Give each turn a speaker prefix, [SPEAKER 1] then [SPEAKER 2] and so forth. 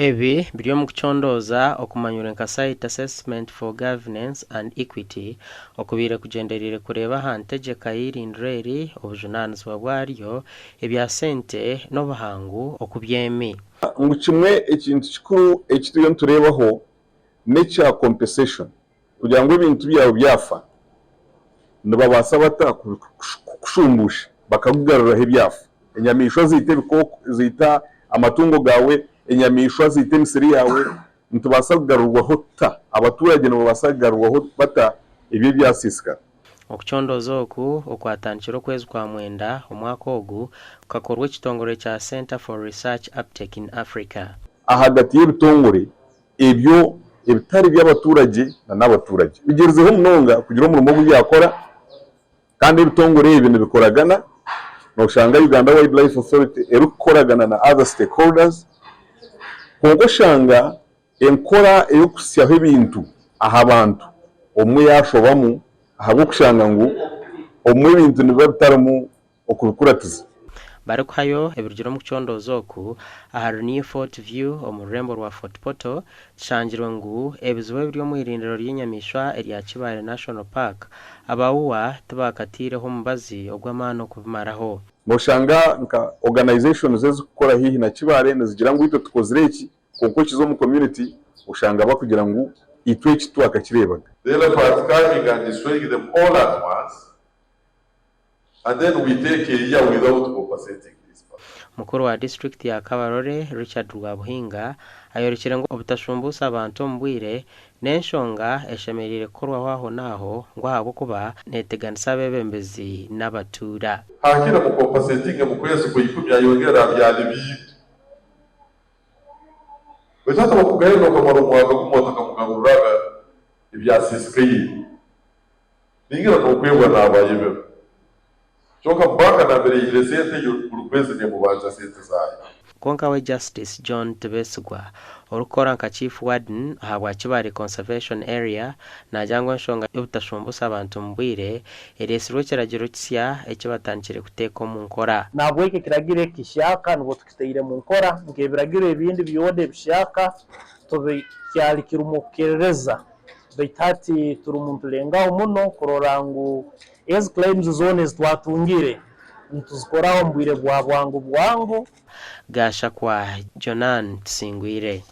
[SPEAKER 1] Ebi biri omu kucondooza okumanyirwe nka Site Assessment for Governance and Equity okubaire kugyendereire kureeba aha ntegyeka y'eirindiro eri, obujunaanizibwa bwaryo, ebya sente n'obuhangu oku byemi.
[SPEAKER 2] Ngu kimwe ekintu kikuru eki turiyo nitureebaho n'ekya compensation kugira ngu ebintu byawe byafa nibabaasa bata kukushumbuusha bakakugaruriraho ebyafa. Enyamaishwa ziita ebikooko, ziita amatungo gaawe, enyamaishwa ziita emisiri yaawe, nitubaasa kugarurwaho tuta? Abaturage nibabaasa kugarurwaho bata ebyo ebyasiisikara?
[SPEAKER 1] Okucondooza oku, okwatandikire okwezi kwa Mwenda omwaka ogu, kukakorwa ekitongore kya Centre for Research Uptake in Africa.
[SPEAKER 2] Ahagati y'ebitongore ebyo ebitari by'abaturage na n'abaturage bigyerizeho munonga kugira omurimo ogu byakora kandi ebitongore ebi nibikoragana noshanga Uganda Wildlife Authority erikukoragana na other stakeholders kwonka oshanga enkora ey'okuhitsyaho ebintu aha bantu obumwe yashobamu ahabw'okushanga ngu obumwe ebintu nibiba bitarimu okubikuratiza.
[SPEAKER 1] Barikuhayo ebirugire omu kucondooza oku ahari New Fort View omu rurembo rwa Fort Portal, kishangirwe ngu ebizibu ebiri omu irindiro ry'enyamaishwa erya Kibale National Park, aba UWA tibakateireho omubazi ogw'amaani okubimaraho.
[SPEAKER 2] Noshanga nka organisations ezikukora haihi na Kibale nizigira ngu itwe tukozire eki kwonka okiza omu community oshanga bakugira ngu itwe eki titwakakireebaga.
[SPEAKER 3] The elephants coming and destroying them all at once. And then we take a year without compensating this person.
[SPEAKER 1] Mukuru wa disiturikiti ya Kabarole, Richard Rwabuhinga ayorekire ngu obutashumbuusa abantu omu bwire n'enshonga eshemereire kukorwaho aho n'aho ngu ahabw'okuba neteganisa abeebembezi n'abatuura.
[SPEAKER 3] Hakire mu compensatinge mu kwezi kwa ikumi ayongere abyara ebindi. Baitu hati bakugairira okamara omwaka gumwe otakamugarurraga ebyasiisikaire. Ningira nokwebwa naaba ayebirwe. Kyonka banka nambere eyihire sente yo buri kwezi nemubanja sente zaayo.
[SPEAKER 1] Kwonka we Justice John Tibesigwa, orikukora nka Chief Warden ahabwa Kibale Conservation Area, naagira ngu enshonga y'obutashumbusa abantu omu bwire ereetsirwe ekiragiro kisya eki batandikire kuteeka omu nkora.
[SPEAKER 4] Nahabweki ekiragiro eki kihyaka nubwo tukitaire mu nkora nk'ebiragiro ebindi byona ebihyaka tubi kyali kirumu okukerereza. Baitu hati turimu nitulengaho muno kurora ngu ezi claims zoona ezi twatungire nituzikoraho omu bwire bwa bwangu bwangu.
[SPEAKER 1] Gashakwa Jonan Tusingwire.